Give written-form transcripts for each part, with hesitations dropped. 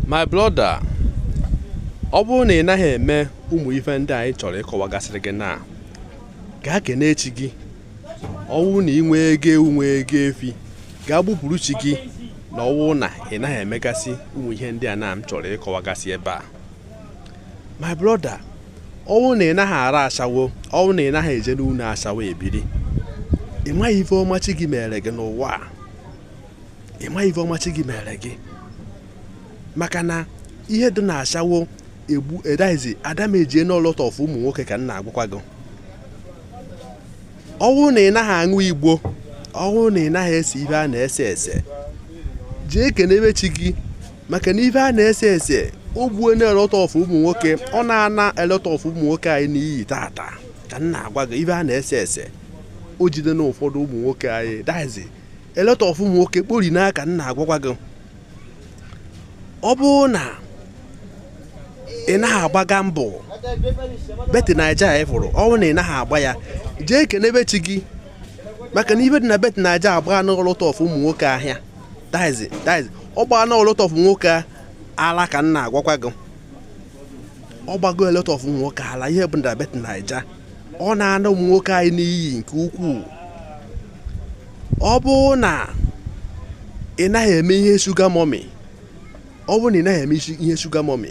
My brother, ọ bụrụ na ị naghị eme ụmụ ife ndị anyị chọrọ ịkọwagasịrị gị na gaa kene chi gị. Ọ wụ na ị nwee ego ewu, nwee ego efi, gaa gbupụrụ chi gị. Na ọwụ na ị naghị emegasị ụmụ ihe ndị a na m chọrọ ịkọwagasị ebe a, my brother, ọwụ na ị naghị ara ashawo, ọwụ na ị naghị eje n'ụlọ ashawo ebiri, ị maghị ife ọma chi gị mere gị n'ụwa a. Ị maghị ife ọma chi gị mere gị, maka na ihe dị na ashawo egbu edaizi adamejie n'ọ lot of ụmụ nwoke ka m na-agwakwa gị. Ọwụ na ị naghị aṅụ igbo, ọwụ na ị naghị ese ife a na-ese ese, jee kenebe chi gị, maka na ife a na-ese ese o gbuo na a lot of ụmụ nwoke. Ọ na-ana a lot of ụmụ nwoke anyị n'iyi tata ka m na-agwa gị. Ife a na-ese ese o jide na ụfọdụ ụmụ nwoke anyị daizi a lot of ụmụ nwoke kpori n'aka m na-agwakwa gị. Ọ bụrụ na ị naghị agbaga mbọ Bet9ja ị fụrụ, ọ bụrụ na ị naghị agba ya, jee kenebe chi gị, maka na ife dị na Bet9ja agba na lot of ụmụ nwoke ahịa daizi ọ gbaa na lot of nwoke ala ka m na-agwakwa gị. Ọ gbago a lot of ụmụ nwoke ala. Ihe bụ na Bet9ja ọ na-ana ụmụ nwoke anyị n'iyi nke ukwuu. Ọ bụrụ na ị naghị eme ihe sugar mummy, ọ bụrụ na ị naghị eme ihe sugar mummy,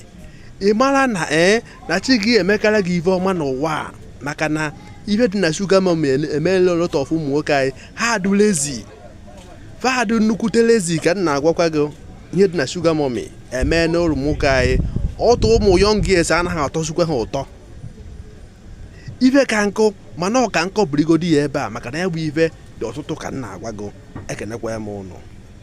ị mara na ee na chi gị emekara gị ife ọma n'ụwa a, maka na ife dị na sugar mummy emeela lot of ụmụ nwoke anyị ha adụ lazy, fa adụ nnukwute lazy ka m na-agwakwa gị. Ihe dị na sugar mummy emee na ụmụ nwoke anyị ọtụ ụmụ young girls anaghị atọzikwa ha ụtọ. Ife ka nkụ, mana ọ ka nkọ burigodi ya ebe a, maka na ya bụ ife dị ọtụtụ ka m na-agwa gị. Ekenekwa m ụnụ.